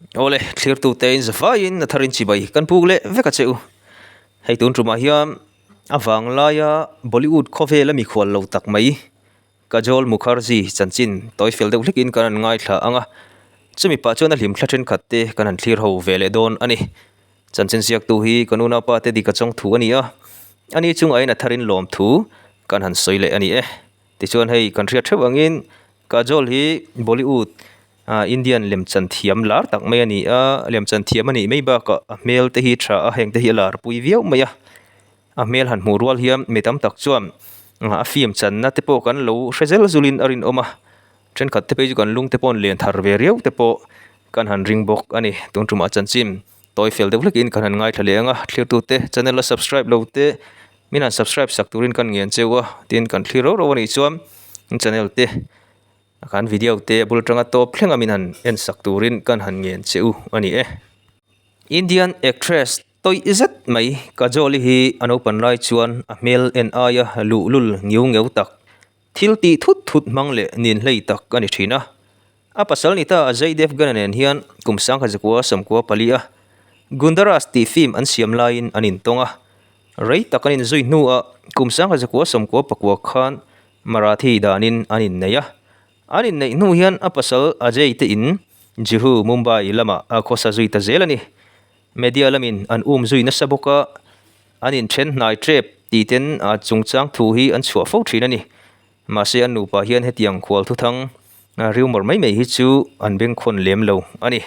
Awle, thlirtute in zavaiin a tharin chibai kan puk leh vek a che u. Hei tun tumah hian a vanglaia Bollywood khawvela mikhual lo tak mai Kajol Mukherjee chanchin tawi fel deuh hlekin kan han ngaithla ang a, chumi pah chuan a hlimthla thenkhat te kan han thlir ho ve leh dawn a ni. Chanchin ziaktu hi kan unaupa te dik a chawng thu a ni a, ani chungah hian a tharin lawm thu kan han sawi leh a ni e. Tichuan hei kan hriat theuh angin Kajol hi Bollywood Indian lemchan thiam lar tak mai a ni a, lemchan thiam a nih mai bakah a hmel te hi tha a, heng te hi a lar pui viau mai a. A hmel han hmuh rual hian mi tam tak chuan a film channa te pawh kan lo hre zel zulin a rinawm a, thenkhat te phei chu kan lung te pawh an len thar ve riau te pawh kan han ring bawk a ni. Tun tumah chanchin tawi fel deuh hlekin kan han ngaithla leh ang a, thlirtute channel a subscribe lo te min han subscribe sak turin kan ngen cheu a, tin kan thlir rauh rauh a nih chuan channel te kan video te a bul atanga tawp thleng a min han en sak turin kan han ngen cheu a ni e. Indian actress tawih zet mai Kajol-i hi a naupan lai chuan a hmel en aia luhlul ngiu ngeu tak, thil tih thut thut hmang leh nin hlei tak a ni thin a. A pasal ni ta Ajay Devgan-a nen hian kum sangkha zakua sawmkua pali a Gundaras tih film an siam laiin an intawng a. Rei tak an inzui hnuah kum sangkha zakua sawmkua pakua khan Marathi danin an innei a. An inneih hnu hian a pasal Ajay te in Juhu, Mumbai lamah a khawsa zui ta zel a ni. Media lamin an um zui nasa bawk a, an inthen hnai tep tih ten a chungchang thu hi an chhuah fo thin a ni. Mahse an nupa hian hetiang khual thuthang rumour mai mai hi chu an bengkhawn lem lo a ni.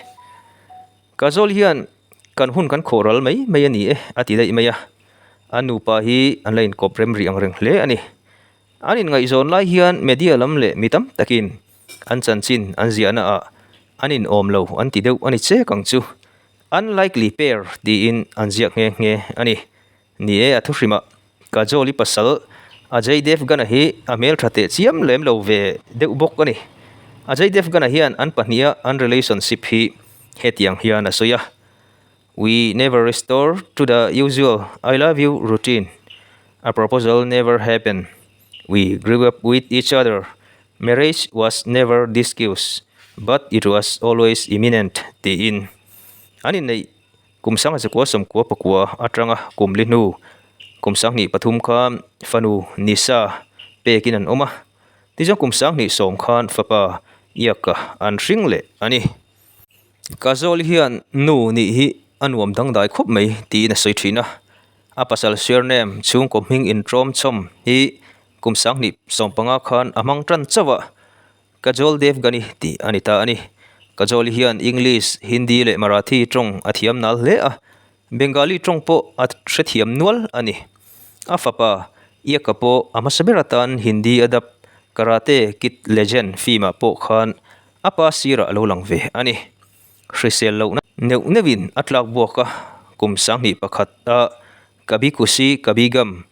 Kajol hian kan hun kan khawh ral mai mai a ni e a ti daih mai a, an nupa hi an la inkawp rem rih ang reng hle a ni. An inngaihzawn lai hian media lam leh mi tam takin an chanchin an ziahna ah an inawm lo an ti deuh a ni chek ang chu. Unlikely pair tiin an ziak nghe nghe a ni. Ni e, a thuhrimah Kajol-i pasal Ajay Devgan-a hi a hmeltha teh chiam lem lo ve deuh bawk a ni. Ajay Devgan-a hian an pahniha an relationship hi hetiang hian a sawi a. We never restore to the usual I love you routine. A proposal never happened. We grew up with each other. Marriage was never discussed, but it was always imminent, tiin an inneih kum sangha zakua sawmkua pakua atanga kum li hnu kum sanghnih pathum khan fanu Nisa pekin an awm a, tichuan kum sanghnih sawm khan fapa Iaka an hring leh a ni. Kajol hian nu nih hi a nuam dangdai khawp mai tiin a sawi thin a, a pasal surname chhungkaw hming intawm chawm hi kum sanghnih sawmpanga khan a hmang tan chauh a, Kajol Devgani tih a ni ta a ni. Kajol hian English, Hindi leh Marathi tawng a thiam nal hle a, Bengali tawng pawh a hrethiam nual a ni. A fapa Iaka pawh a hmasa ber atan Hindi a dap Karate Kid Legend film ah pawh khan a pa sirah a lo lang ve a ni. Hrisel lohna neuh neuhin a tlak buak a, kum sanghnih pakhat a Kabhi Khushi Kabhie Gham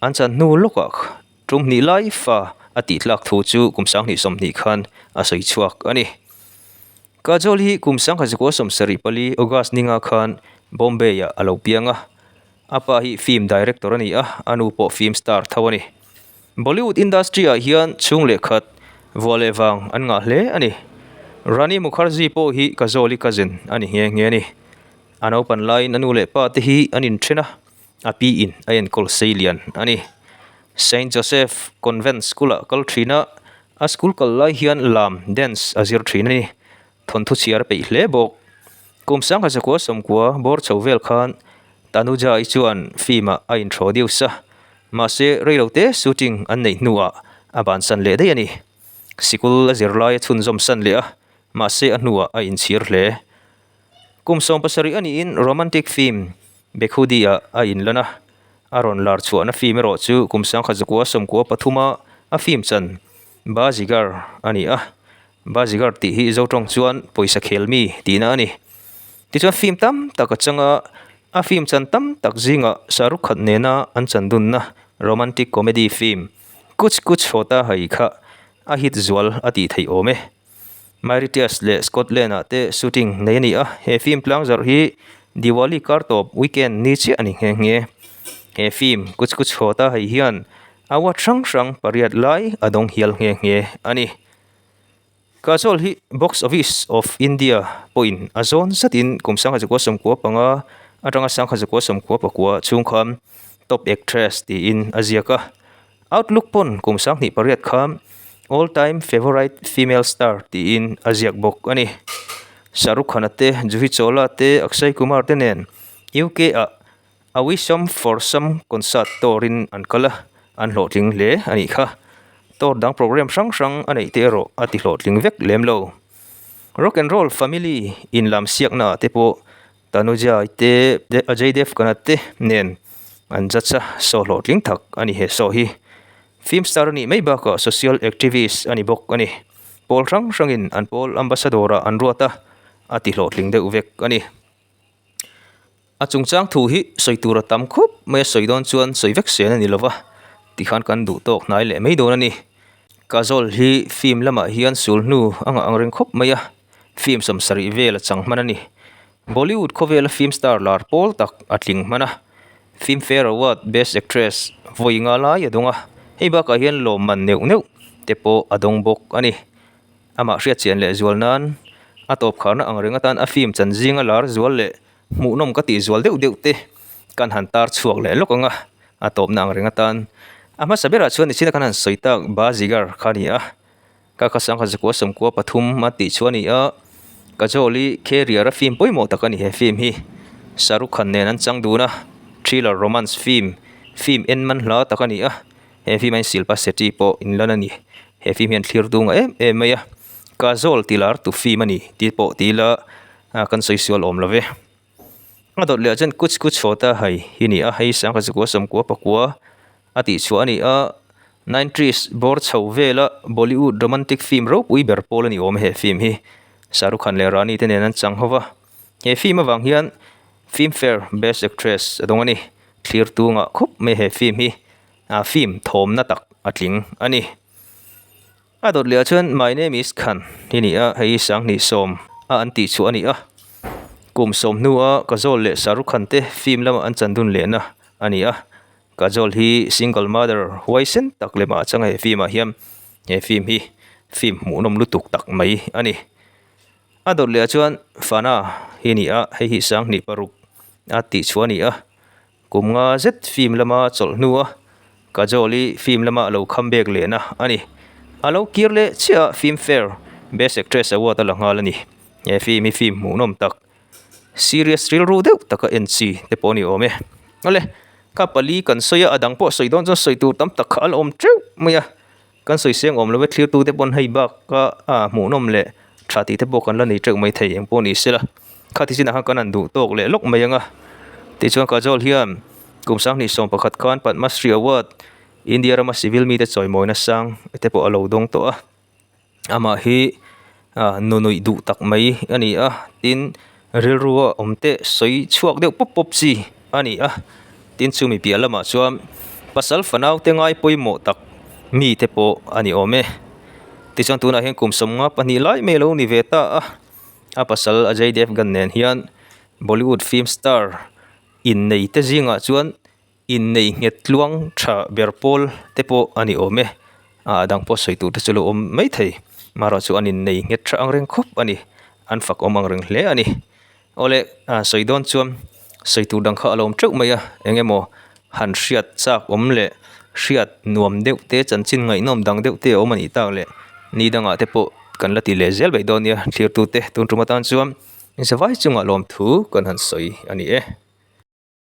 an chan hnu lawkah tum hnih lai fa a tih tlak thu chu kum sanghnih sawmhnih khan a sawi chhuak a ni. Kajol hi kum sangkhat zakua sawmsarih pali August ninga khan Bombay-ah a lo piang a, a pa hi film director a ni a, a nu pawh film star tho a ni. Bollywood industry-ah hian chhung leh khat vuah leh vang an ngah hle a ni. Rani Mukherjee pawh hi Kajol-i cousin a ni nghe nghe a ni. A naupan laiin a nu leh pa te hi an inthen a, a piin a enkawl sei lian a ni. Saint Joseph Convent School-ah kal thin a, a school kal lai hian lam, dance, a zir thin a ni. Thawnthu chhiar a peih hle bawk. Kum sangha zakua sawmkua bawr chho vel khan Tanuja-i chuan film-ah a introduce a, mahse reilote shooting an neih hnuah a bansan leh daih a ni. Sikul a zirlai a chhunzawm san leh a, mahse a hnuah a inchhir hle. Kum sawm pasarih a niin romantic film Bekhudi-ah a inlan a, a rawn lar chhuahna film erawh chu kum sangkhat zakua sawmkua pathuma a film chan Baazigar a ni a, Baazigar tih hi Zotawng chuan pawisa khel mi tihna a ni. Tichuan film tam tak a chang a, a film chan tam tak zingah Shah Rukh Khan nena an chan dunna romantic comedy film Kuch Kuch Hota Hai kha a hit zual a tih theih awm e. Mauritius leh Scotland ah te shooting nei a ni a, he film tlang zarh hi Diwali kar tawp weekend ni chiah a ni nghe nghe. He film Kuch Kuch Hota Hai hian award hrang hrang pariat lai a dawng hial nghe nghe a ni. Kajol hi Box Office of India pawhin a zawn zatin kum 1995 atanga 1999 chhung khan Top Actress tiin a ziak a. Outlook pawn kum 28 khan All Time Favourite Female Star tiin a ziak bawk a ni. Shah Rukh Khan-a te, Juhi Chawla te, Akshay Kumar te nen UK-ah A Wisdom for Some concert tour-in an kal a, an hlawhtling hle a nih kha. Tour dang programme hrang hrang a neih te erawh a ti hlawhtling vek lem lo. Rock and Roll Family inlam siaknaah te pawh Tanuja te, Ajay Devgn-a te nen an judge a, show hlawhtling tak a ni he show hi. Film star a nih mai bakah social activist a ni bawk a ni. Pawl hrang hrangin an pawl ambassador-ah an ruat a, a ti hlawhtling deuh vek a ni. A chungchang thu hi sawi tur a tam khup mai a sawi dawn chuan sawi vek sen a ni lova tikhan kan duh tawk hnai leh mai dawn a ni. Kajol hi film lamah hian sul hnu a ngah ang reng khawp mai a, film 70 vel a chang hman a ni. Bollywood khawvela film star lar pawl tak a tling hman a, Filmfare Award Best Actress vawi nga lai a dawng a, hei bakah hian lawmman neuh neuh te pawh a dawng bawk a ni. Amah hriatchian leh zual nan a tawp kharna ang reng atan a film chan zinga lar zual leh hmuhnawm ka tih zual deuh deuh te kan han tar chhuak leh lawk ang a, a tawpna ang reng atan a hmasa berah chuan nichina kan han sawi tak Baazigar kha a ni a, ka kha sangha zakua sawmkua pathum a tih chu a ni a, Kajol-i career a film pawimawh tak a ni he film hi, Shah Rukh Khan nen an chang dun a, thriller romance film, film en man hla tak a ni a. He film a in Shilpa Shetty pawh inlan a ni. He film hian thlir dung em em mai a, Kajol ti lar tu film a ni tih pawh ti ila kan sawi sual awm lo ve. A dawt leh ah chuan Kuch Kuch Hota Hai hi ni a, hei sangha zakua sawmkua pakua a tih chhuah a ni a, Nine Trees bawr chho vela Bollywood romantic film ropui ber pawl a ni awm he film hi. Shah Rukh Khan leh Rani te nen an chang ho va, he film avang hian Filmfare Best Actress a dawng a ni. Thlir tungah khawp mai he film hi. A film thawmna tak a tling a ni. A dawt leh ah chuan My name is Khan hi ni a, hei hi 2010 a an tih chhuah a ni a. Kum 10 hnu a Kajol leh Shah Rukh Khan te film lama an chan dun lehna a ni a. Kajol hi single mother huaisen tak lemah a chang a he film ah hian he film hi film hmuhnawm lutuk tak mai a ni. A dawt leh ah chuan Fana hi ni a, hei hi 2006 a tih chhuah a ni a. Kum nga zet film lama chawlh hnu a, Kajol-i film lama a lo kham bek lehna a ni. A lo kir leh chiah a Filmfare Best Actress Award a la nghal a ni. He film hi film hmuhnawm tak, serious rilru deuh taka en chi te pawh a ni awm e. Awle, kha pali kan sawi a, a dang pawh sawi dawn chuan sawi tur tam tak kha a la awm teuh mai a. Kan sawi seng awm lo e, thlirtute pawn hei bak a hmuhnawm leh tha tih te pawh kan la nei teuh mai thei eng pawh ni sela. Khati chinah khan kan han duh tawk leh lawk mai ang a. Tichuan Kajol hian kum 2011 khan Padma Shri Award, India rama civil mite chawimawina sang te pawh a lo dawng tawh a. Amah hi nunuih duh tak mai a ni a, tin rilrua awm te sawi chhuak deuh pawp pawp chi a ni a, tin chumi piah lamah chuan pasal fanau te ngai pawimawh tak mi te pawh a ni awm e. Tichuan tunah hian kum 52 lai mai a lo ni ve ta a, a pasal Ajay Devgn nen hian Bollywood film star innei te zingah chuan Innei nghet tluang tha ber pawl te pawh a ni awm e. A dang pawh sawi tur te chu lo awm mai thei. Marawh chu an innei nghet tha ang reng khawp a ni. An fak awm ang reng hle a ni. Awle, sawi dawn chuan sawi tur dang kha a lo awm teuh mai a. Eng emaw han hriat chak awm leh hriat nuam deuh te, chanchin ngaihnawm dang deuh te a awm a nih tak leh ni dangah te pawh kan la ti leh zel mai dawn nia. Thlirtute tun tum atan chuan zavai chungah lawmthu kan han sawi a ni e.